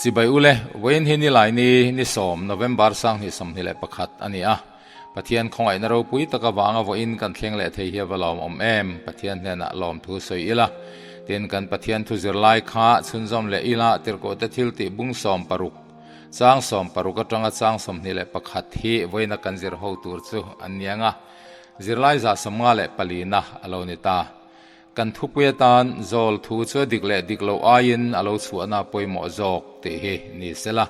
Chibai ule, vawiin hi nilai ni ni sawm, November 2021 a ni a. Pathian khawngaihna ropui tak avanga vawiin kan thleng leh thei hi a va lawmawm em? Pathian hnenah lawmthu sawi ila. Tin, kan Pathian thu zirlai kha chhunzawm leh ila tirhkohte thil tih bung 16, chang 16 atanga chang 21 hi vawiina kan zir ho tur chu an ni ang a. Zirlai 154na a lo ni ta. Kan thupui atan zawl thu chu a dik leh dik loh aiin a lo chhuahna pawimawh zawk tih hi ni sela.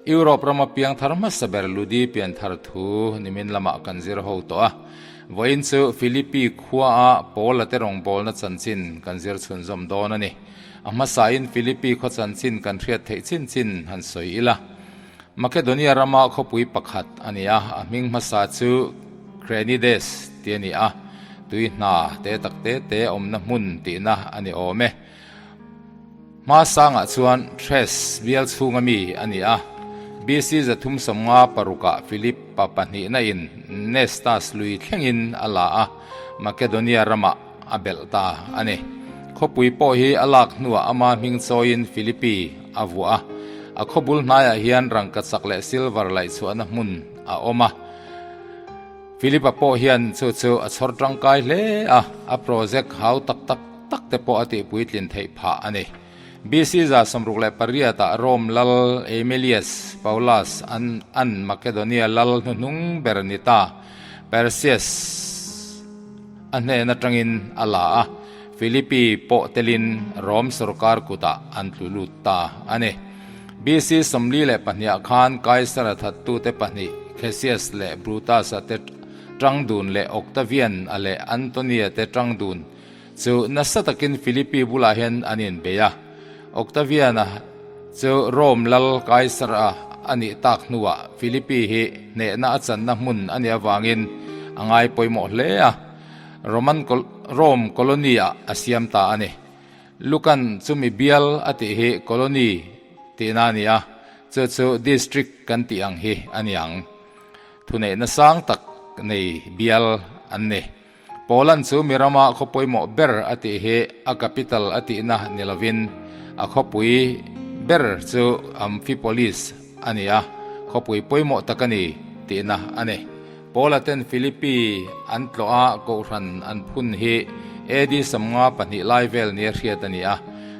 Europe rama piangthar hmasa ber Ludi pianthar thu nimin lamah kan zir ho tawh a. Vawiin chu Philippi khuaa Paula te rawngbawlna chanchin kan zir chhunzawm dawn a ni. A hmasain Philippi khaw chanchin kan hriat theih chin chin han sawi ila. Makedonia rama khawpui pakhat a ni a, a hming hmasa chu Crenides tih a ni a, tui hna te tak te te awmna hmun tihna a ni awm e. Hma sangah chuan Thrace bial chhunga mi a ni a, BC 356ah Philip pa pahnihna in Nestus lui thlengin a la a, Makedonia ramah a belh ta a ni. Khawpui pawh hi a lak hnuah ama hming chawiin Philippi a vuah a, a khawbul hnaiah hian rangkachak leh silver laihchhuahna hmun a awm a. Philip-a pawh hian chu chu a chhawr tangkai hle a, a project hau tak tak tak te pawh a tihpuitlin theih phah a ni. BC 68 ah Rome lal Aemilius Paulus an an Makedonia lal hnuhnung ber ni ta Perseus a hnen atangin a la a, Philippi pawh telin Rome sorkar kutah an tlu lut ta a ni. BC 42 ah khan Kaisara thattute pahnih Cassius leh Brutus-a te tang dun leh Octavian-a leh Antony-a te tang dun chu nasa takin Philippi bulah hian an inbei a. Octavian-a chu Rome lal Kaisara a nih tak hnuah Philippi hi hnehna a channa hmun a nih avangin a ngai pawimawh hle a, Roman Rome colony-ah a siam ta a ni. Lukan chumi bial a tih hi colony tihna a ni a, chu chu district kan tih ang hi a ni ang. Thuneihna sang tak nei bial an ni. Poland chu mi rama khaw pawimawh ber a tih hi a capital a tihna ni lovin a khawpui ber chu Amphipolis a ni a, khawpui pawimawh tak a ni tihna a ni. Paula ten Philippi an tlawh a, kohhran an phun hi AD 52 lai vel nia hriat a ni a.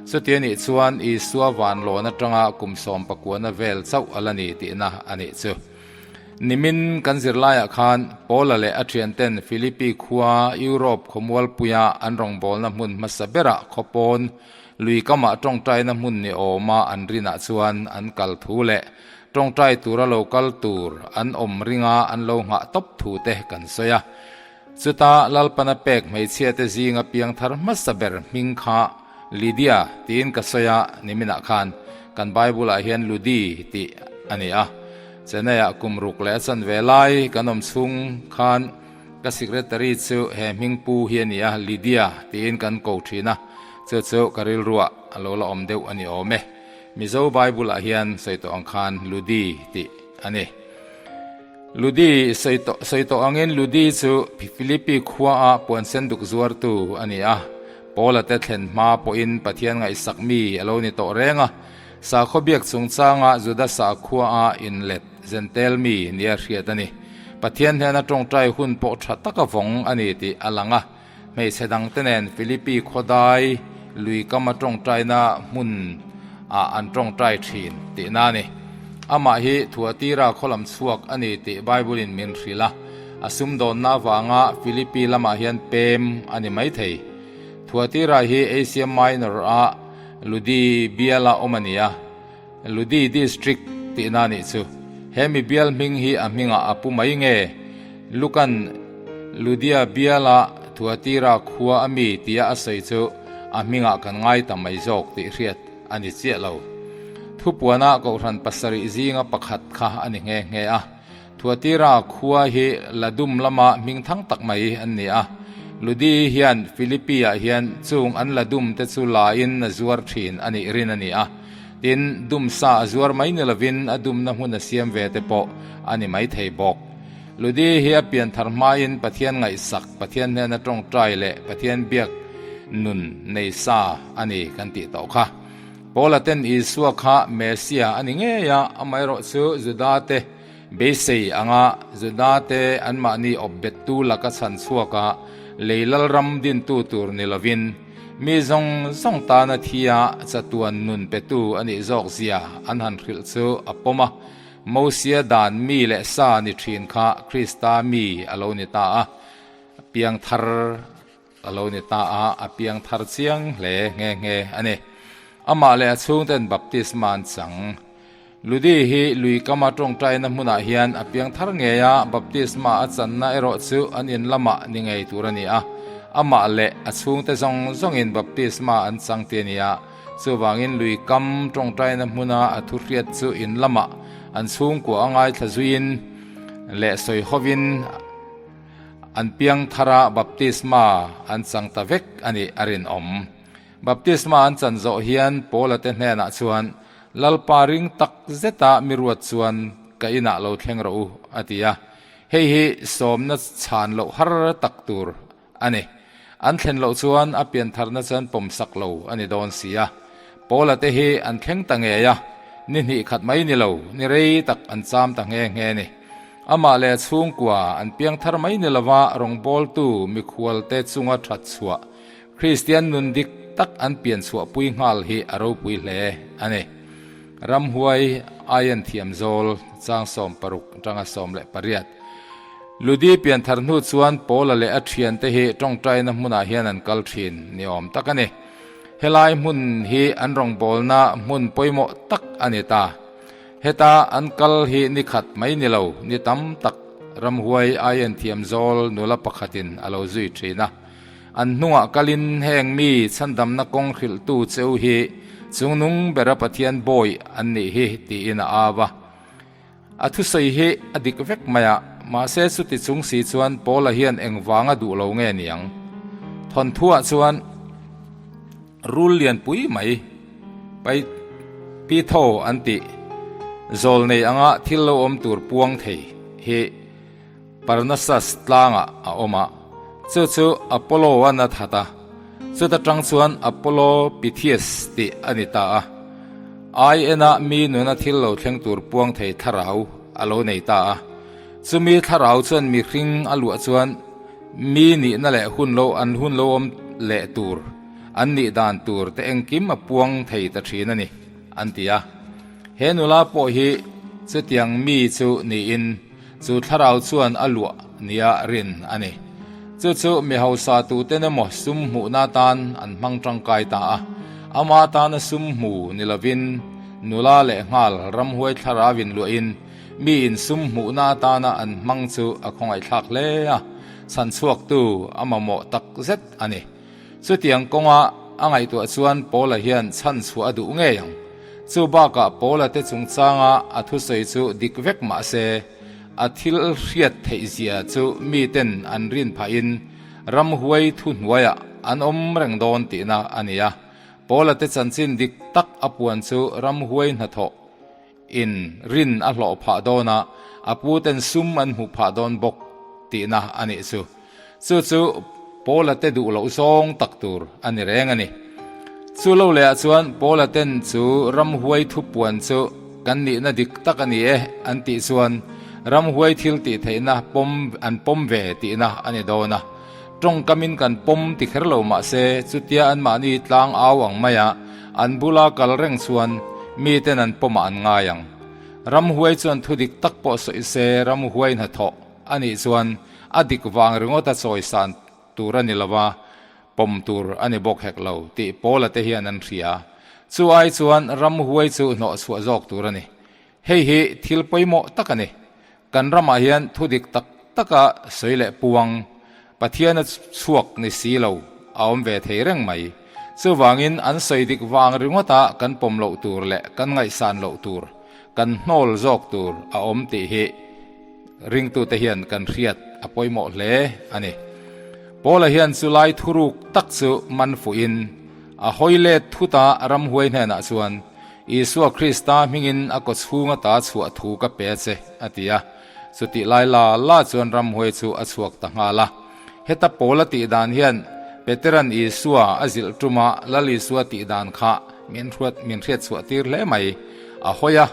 Chuti a nih chuan Isua vanlawn atanga kum sawmpakuana vel chauh a la ni tihna a nih chu. Nimin kan zirlaiah khan Paula leh a thianten Philippi khua Europe khawmualpuia an rawngbawlna hmun hmasa berah khawpawn lui kamah tawngtaina hmun ni awma an rinah chuan an kal thu leh Tawngtai tura lo kal tur an awm ringa an lo nghah tawp thu te kan sawi a. Chuta Lalpana pek hmeichhia te zinga piangthar hmasa ber hming kha Lydia tiin ka sawi a, niminah khan kan Bible ah hian Ludi tih a ni a. Chennai ah kum ruk leh a chanve lai kan awm chhung khan ka secretary chu he hming pu hi a ni a, Lydia tiin kan ko thin a, chu chu ka rilruah a lo la awm deuh a ni awm e. Mizo Bible ah hian sawi tawh ang khan Ludi tih a ni. Ludi sawi tawh sawi tawh angin Ludi chu Philippi khua a puan sen duk zuartu a ni a. Paula te thlen hma pawhin Pathian ngaihsak mi a lo ni tawh reng a. Sakhaw biak chungchanga Juda sakhua a inlet zentel mi nia hriat a ni. Pathian hnena tawngtai hun pawh tha taka vawng a ni tih a lang a. Hmeichhe dangte nen Philippi khawdai lui kama tawngtaina hmun ah an tawngtai thin tihna a ni. Amah hi Thuatira khaw lam chhuak a ni tih Bible in min hrilh a, a sumdawnna avanga Philippi lamah hian pem a ni maithei. Thuatira hi Asia Minor a Ludi biala awm a ni a, Ludi District tihna a nih chu. He mi bial hming hi a hmingah a pu mai nge? Lukan Ludia biala Thuatira khua a mi tia a sawi chu a hmingah kan ngai ta mai zawk tih hriat a ni chiah lo. Thupuana Kohhran pasarih zinga pakhat kha a ni nghe nghe a. Thuatira khua hi Ladum lama hming thang tak mai an ni a. Ludi hian Philippi-ah hian chung an Ladum te chu lain a zuar thin a nih rin a ni a. Tin, dum sa a zuar mai ni lovin a dumna hmun a siam ve te pawh a ni mai thei bawk. Ludi hi a pian thar hmain Pathian ngaihsak, Pathian hnena tawngtai leh Pathian biak nun nei sa a ni kan tih tawh kha. Paula ten Isua kha Messia a ni ngei a, amaherawhchu Judate beisei anga Judate anmahni awpbettu laka chhan chhuaka lei lalram dintu tur ni lovin mi zawng zawng tana thia chatuan nun petu a nih zawk zia an han hrilh chu a pawm a. Mosia dan mi leh sa ni thin kha Krista mi a lo ni ta a, piang thar A lo ni ta a, a piang thar chiang hle nghe nghe a ni. Amah leh a chhungten baptisma an chang. Ludi hi lui kama tawngtaina hmunah hian a piang thar ngei a, baptisma a channa erawh chu an in lamah ni ngei tur a ni a. Amah leh a chhungte zawng zawngin baptisma an chang ti a ni a, chuvangin lui kam tawngtaina hmuna a thu hriat chu in lamah an chhungkua a ngaithla zuiin leh sawi hovin, An piang thara baptisma an chang ta vek a nih a rinawm. Baptisma an chan zawh hian Paula te hnenah chuan, Lalpa ring tak zeta mi ruat chuan ka inah lo thleng rawh u, a ti a. Hei hi sawmna chhan loh har tak tur a ni. An thlen loh chuan a pian tharna chuan pawmsak lo a ni dawn si a. Paula te hi an thleng ta ngei a, ni hnih khat mai ni lo, ni rei tak an cham ta nghe nghe a ni. Amah leh a chhungkua an piang thar mai ni lova rawngbawltu mikhualte chunga that chhuah Kristian nun dik tak an pian chhuahpui nghal hi a ropui hle a ni. Ramhuai Aien Thiamzawl chang 16 atanga 18. Ludi pian thar hnu chuan Paula leh a thiante hi tawngtaina hmunah hian an kal thin ni awm tak a ni. Helai hmun hi an rawngbawlna hmun pawimawh tak a ni ta. Heta an kal hi ni khat mai ni lo, ni tam tak ramhuai aian thiam zawl nula pakhatin a lo zui thin a. An hnungah kalin heng mi chhandamna kawng hrilhtu cheu hi chungnung bera Pathian bawi an nih hi tiin a au a. A thusawi hi a dik vek mai a, mahse chuti chung si chuan Paula hian engvanga duh lo nge niang? Thawnthuah chuan. Rul lianpui mai pai Pitho an tih zawl nei anga thil lo awm tur puang thei hi Parnassus tlangah a awm a, chu chu Apollo an a that a, chuta tang chuan Apollo Pythias tih a ni ta a. Ai ena mi nuna thil lo thleng tur puang thei thlarau a lo nei ta a, chumi thlarau chuan mihring a luah chuan Mi nihna leh hun lo an hun lo awm leh tur, an nih dan tur te engkim a puang thei ta thin a ni, an ti a. He nula pawh hi chutiang mi chu niin chu thlarau chuan a luah nia rin a ni. Chu chu mi hausa tuten emaw sum hmuhna atan an hmang tangkai ta a, ama tana sum hmu ni lovin nula leh nghal ramhuai thlarau in luahin Mi in sum hmuhna atana an hmang chu a khawngaihthlak hle a, chhan chhuaktu a mamawh tak zet a ni. Chutiang kawnga a ngaihtuah chuan Paula hian chhan chhuah a duh ngei ang. Chu bakah Paula te chungchanga a thusawi chu dik vek mah se, a thil hriat theih zia chu miten an rin phahin ramhuai thu hnuaiah an awm reng dawn tihna a ni a. Paula te chanchin dik tak a puan chu ramhuai hnathawh In rin a hlawh phah dawn a, a pu ten sum an hmuh phah dawn bawk tihna a nih chu. Chu chu Paula te duh loh zawng tak tur a ni reng a ni. Chu lo leh ah chuan Paula ten chu ramhuai thupuan chu kan nihna dik tak a ni e an tih chuan ramhuai thil tih theihna pawm an pawm ve tihna a ni dawn a. Tawngkamin kan pawm ti kher lo mah se chutia anmahni tlang au ang maia an bula kal reng chuan miten an pawmah an ngai ang. Ramhuai chuan thu dik tak pawh sawi se ramhuai hnathawh a nih chuan a dik vang ringawta chawisan tur a ni lo va, pawm tur a ni bawk hek lo tih Paula te hian an hria. Chu ai chuan ramhuai chu hnawhchhuah zawk tur a ni. Hei hi thil pawimawh tak a ni. Kan ramah hian thu dik tak taka sawi leh puang, Pathiana chhuak ni si lo a awm ve thei reng mai. Chuvangin an sawi dik vang ringawta kan pawm loh tur leh kan ngaihsan loh tur, kan hnawl zawk tur a awm tih hi ringtute hian kan hriat a pawimawh hle a ni. Paula hian chulai thuruk tak chu man fuhin a hawi let thut a, ramhuai hnenah chuan, Isua Krista hmingin a kawchhung ata chhuah thu ka pe a che, a ti a. Chutih lai la la chuan ramhuai chu a chhuak ta nghal a. Heta Paula tih dan hian Peteran Isua a zilh tuma Lal Isua tih dan kha min hruat min hriat chhuah tir hle mai. A hawi a,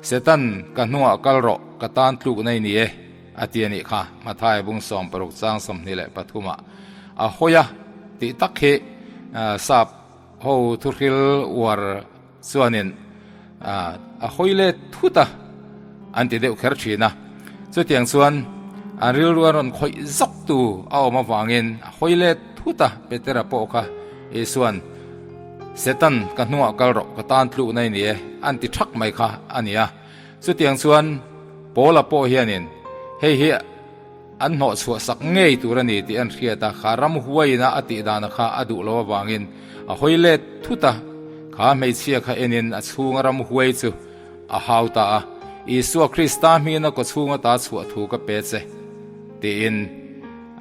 Setan, ka hnungah kal rawh, ka tan tluk nei ni e, a ti a nih kha, Mathai bung 60 chang 23 ah. A hawi a tih tak hi sap ho thuhril uar chuanin a hawi let thut a, an ti deuh kher thin a. Chutiang chuan an rilru a rawn khawih zawk tu a awm avangin a hawi let thut a, Petera pawh kha Isua'n, Setan, ka hnungah kal rawh, ka tan tlukna i ni e, an ti thak mai kha a ni a. Chutiang chuan Paula pawh hianin hei hi an hnawh chhuah sak ngei tur a ni tih an hriat a, kha ram huaina a tih dana kha a duh lo avangin a hawi let thut a, kha hmeichhia kha enin a chhunga ram huai chu a hau ta a, Isua Krista hmina kaw chhunga ta chhuah thu ka pe che, tiin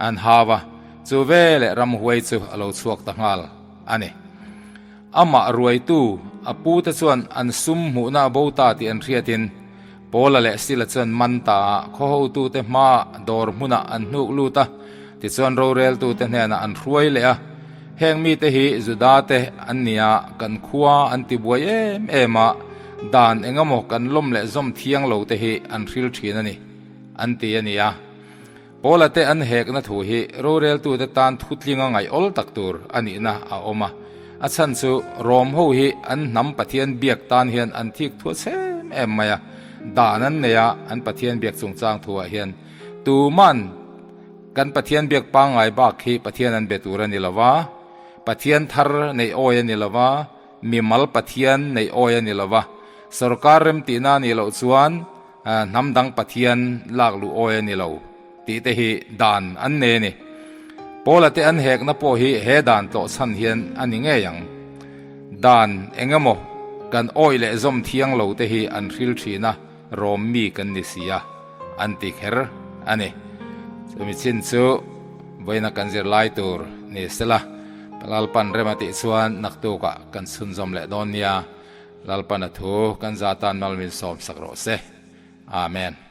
an hau a, chu veleh ram huai chu a lo chhuak ta nghal a ni. Amah ruaitu a pute chuan an sum hmuhna a bo ta tih an hriatin Paula leh Sila chuan man ta a, khaw hotute hmaah dawr hmunah an hnuk lut a, tichuan roreltute hnenah an hruai leh a. Heng mite hi Judate an ni a, kan khua an ti buai em em a, dan engemaw kan lawm leh zawm thiang lo te hi an hril thin a ni, an ti a ni a. Paula te an hekna thu hi roreltute tan thutlinga ngaih awl tak tur a nihna a awm a. A chhan chu Rom ho hi an hnam Pathian biak tan hian an thik thuah chhem em mai a, dan an nei a, an Pathian biak chungchang thuah hian tuman kan Pathian biak pangngai bak hi Pathian an be tur a ni lo va, Pathian thar neih awi a ni lo va, mimal Pathian neih awi a ni lo va, sorkar remtihna a nih loh chuan Hnam dang Pathian lak luh awi a ni lo tih te hi dan an nei a ni. Paula te an hekna pawh hi he dan tlawh chhan hian a ni ngei ang. Dan eng emaw kan awi leh zawm thiang lo te hi an hril thin a, Rom mi kan ni si a, an ti kher a ni. Chumi chin chu vawiina kan zirlai tur ni sela, Lalpan rem a tih chuan naktukah kan chhunzawm leh dawn nia. Lalpan a thu kan za tan mal min sawm sak rawh se. Amen.